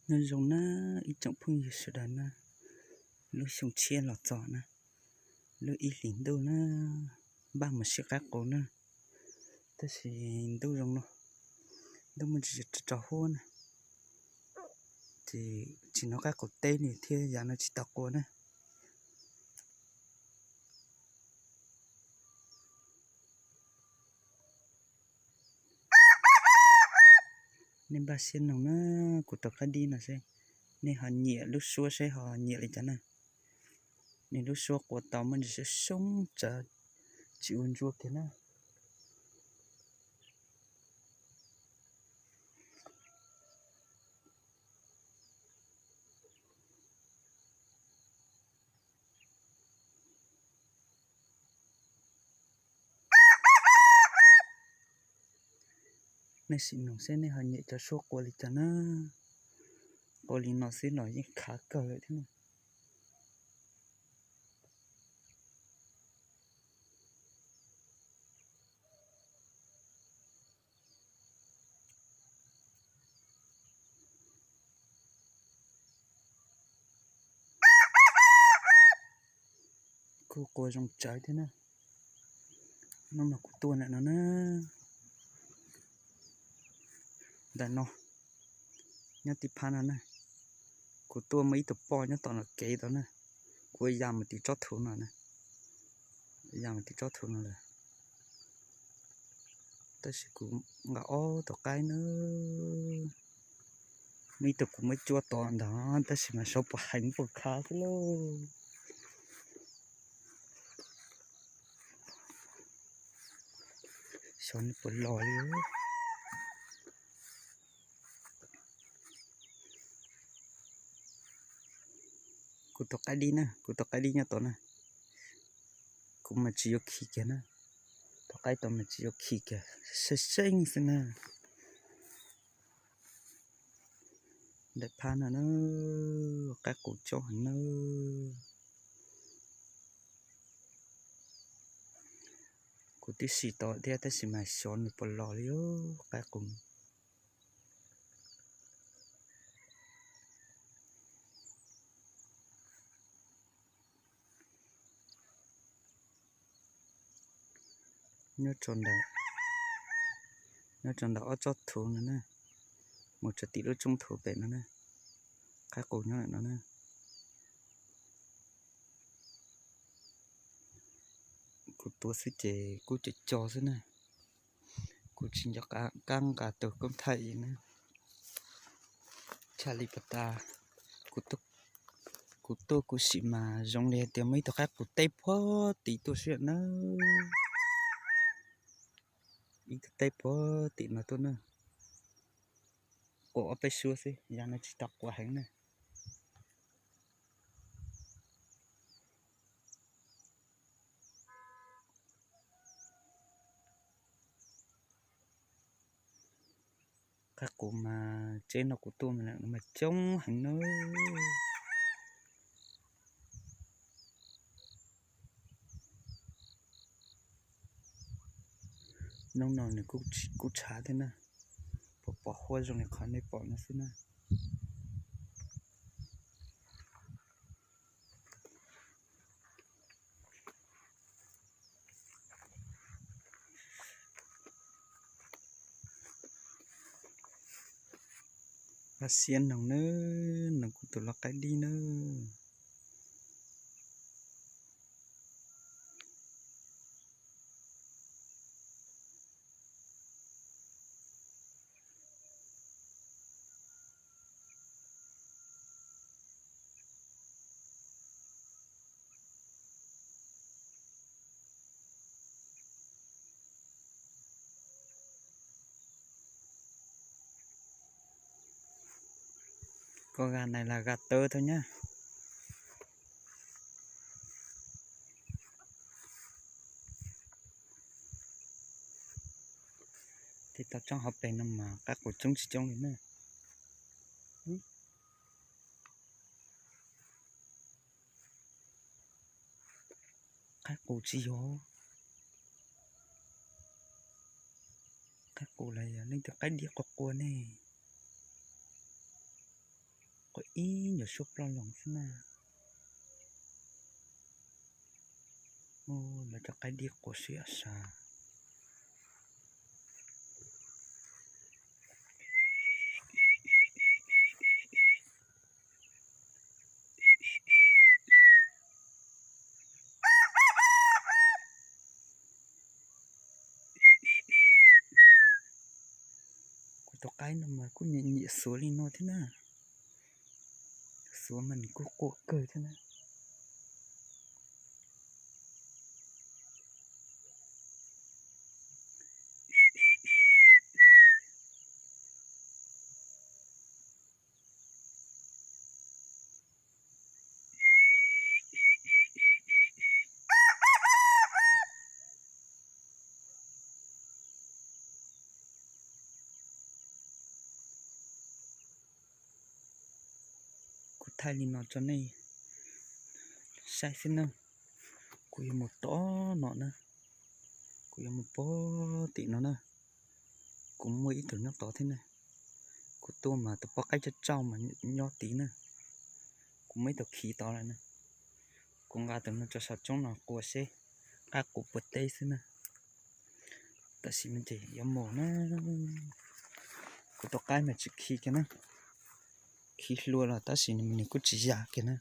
Nyob zoo na ib tsoom phooj ywg sawv daws na, lub xyoo tshiab los txog na, lub ib hlis ntuj na, npaj mus sib qaib qus na, tab sis ntuj zoo no, ntuj muaj ntsis tsaus huab na, ces tsis hnov qaib qus teb li thiab yav no tsis tau qua na. Nej npaj siab noog na, kuv tus qaib dib no seb nej ho nyiam lub suab seb ho nyiam li cas na. Nws lub suab qua tau muaj ntsis soob soob tsawv, tsis ua ntsuab kiag na. Nej sim noog seb nej ho nyiam cov suab qua li cas na. Qua li no xwb los yeej khav kawg lawm thiab na. Kuj qua zoo tsawv thiab na. Hnub no kuv tuaj ntawm no na, ntawm no, nyob tib phab no na, kuv tuaj muaj ib tug poj nyob tom no kev tau na, kuv ya mus tim tsob thuv no na, ya mus tim tsob thuv no lawm. Tab sis kuv nqa ob tug qaib na, muaj ib tug kuv muab cuab tom ntag tab sis mas xyov puas heev puas khav xwb lauj. Xyov nws puas los li. Kuv tus qaib dib na, kuv tus qaib dib nyob tod na, kuv mas tsis yuav khi kiag na, tus qaib tod mas tsis yuav khi kiag, seej seej xwb na. Ntawm phab no na, qaib qus coob heev na. Kuv twb sim tau thiab tab sis mas xyov nws puas los li qaib qus. Nyob, nyob rau ntawm ob tsob thuv no na, mus txog tim lub tsoob thuv pem no na, qaib qus nyob ntawm no na. Kuv tuav xwb ces kuj co co xwb na, kuv tsis nco qab nqa tus koob thaij na. Tshaj li pas tas, kuv tuaj kuv sim mas zoo li hais tias muaj ib tug qaib qus teb puag tim tuaj xwb na. Ib tug teb puag tim no tuaj na. Qua ob peb suab xwb, yam no tsis tau qua heev na. Qaib qus mas tsev no kuv tuaj mas coob heev na. Hnub no nws kuj tshav thiab na, pom pom huab zoo li qhov nej pom no xwb na. Npaj siab noog nawb, noog kuv tus lau qaib dib nawb. Koj ga nais las ga tawb tau nyab. Tib tau tsob hauv pes no mas qaib qus coob tsis coob li na. Qaib qus tsis yog, qaib qus los yog leej twg qaib dib qua qua ne. ib nyuag suab ploj loog xwb na. Lawv cov qaib dib quas siab sas. Kuv tus qaib no mas kuj nyiam nyiam xuav li no thiab na. Xuav mas nws kuj quaj kawg thiab na. Kuv thaij li no rau nej saib xwb na. Kuv yuav mus tom no na, kuv yuav mus pog tim no na. Kuv muaj ib tug nyob tod thiab na. Kuv tuaj mas tus poj qaib coj tsauj mas nyob tid na. Kuv muaj ib tug khi tod lawm na. Kuv nqa tus no rau saum roob no quas seb qaib quas puas teb xwb na. Tam sim no ces yuav mus na. Kuv tus qaib mas tsis khi kiag na. Khi hlua los tab sis nws kuj tsis ya kiag na.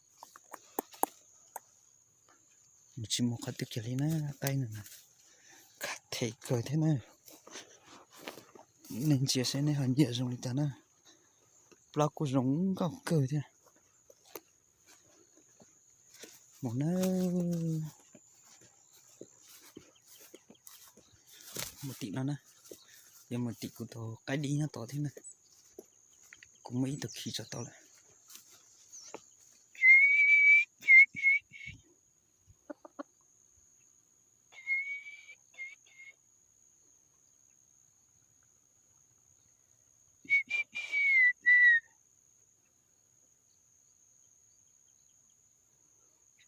Nws tsis mus qhov twg kiag li na. Qaib no khav them kawg thiab na. Nej ntsia seb nej ho nyiam zoo li cas na. Plaub kuj zoo nkauj kawg thiab. Mus na. Mus tim no na. Yuav mus tim kuv tus qaib dib nyob tod thiab na. Kuv muaj ib tug khi tso tod lawm.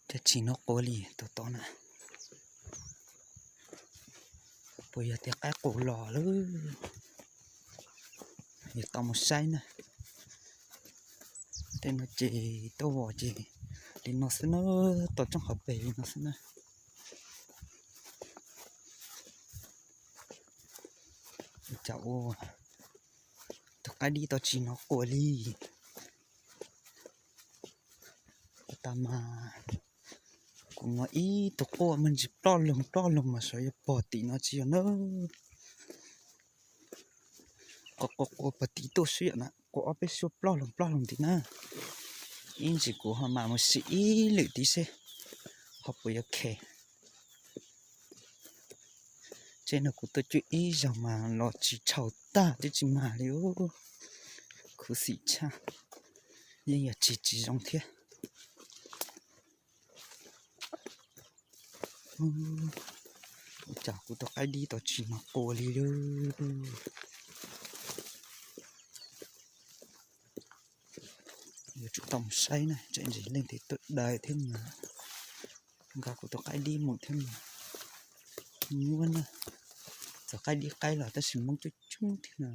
Cov tsis hnov quas li tus tod na. Puas yog tias qaib qus los lawm? Yuav tau mus saib na. Tej no ces tuaj vos ces li no xwb na, tau tsob qhov pem li no xwb na. Cas ua tus qaib dib tau tsis hnov quas li. Ua tas mas kuv hnov ib tug quaj me ntsis ploj loog ploj loog mas xyov yog pog tim no tsis yog na. Quas quas quas pog tim tuaj xwb yom na, quas ob peb suab ploj loog ploj loog tim na. Ib ntsis kuv ho mam mus sim ib lwm tid seb ho puas yuav khe. Tseeb no kuv tuaj cuab ib zaug mas los tsis tshau tag twb tsis mag li. Khuv xim tshaj, yeej yog tsis tsis zoo thiab. Ua cas kuv tus qaib dib tau tsis hnov quas li lawm. Yuav tsum tau mus saib na, tsam ntsis leej twg tuaj daws thiab mas nqa kuv tus qaib dib mus thiab mas nyuaj na. Txawm qaib dib qaib los tab sis Hmoob coob coob thiab na.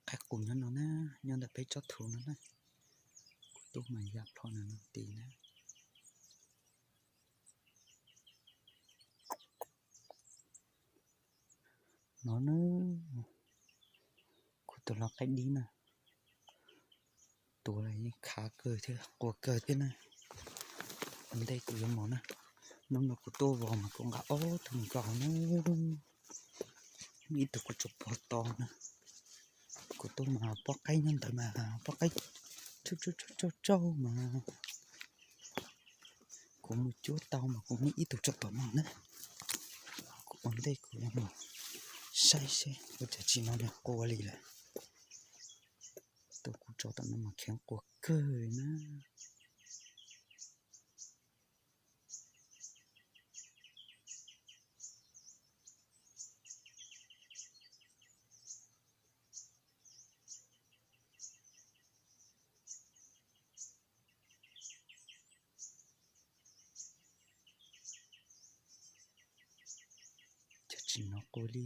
Qaib qus nyob no na, nyob ntawm peb tsob thuv no na. Kuv tuaj mas ya plho no no tid na. No na, kuv tus lau qaib dib na, tuav los yeej khav kawg thiab quas kawg thiab na. Ua ntej kuv yuav mus na, hnub no kuv tuaj vos mas kuv nqa ob tug nkaus na. Muaj ib tug kuv tsuas pog to na. Kuv tuaj mas pob qaib nyob ntawd mas pob qaib tsauj tsauj tsauj mas kuv mus cuab tau mas kuv muaj ib tug tso tom no na. Kuv ua ntej kuv yuav mus saib seb ua cas tsis hnov nws quas li lawm. Tus kuv tso tom no mas kheev quas kawg na. tim no quaj li.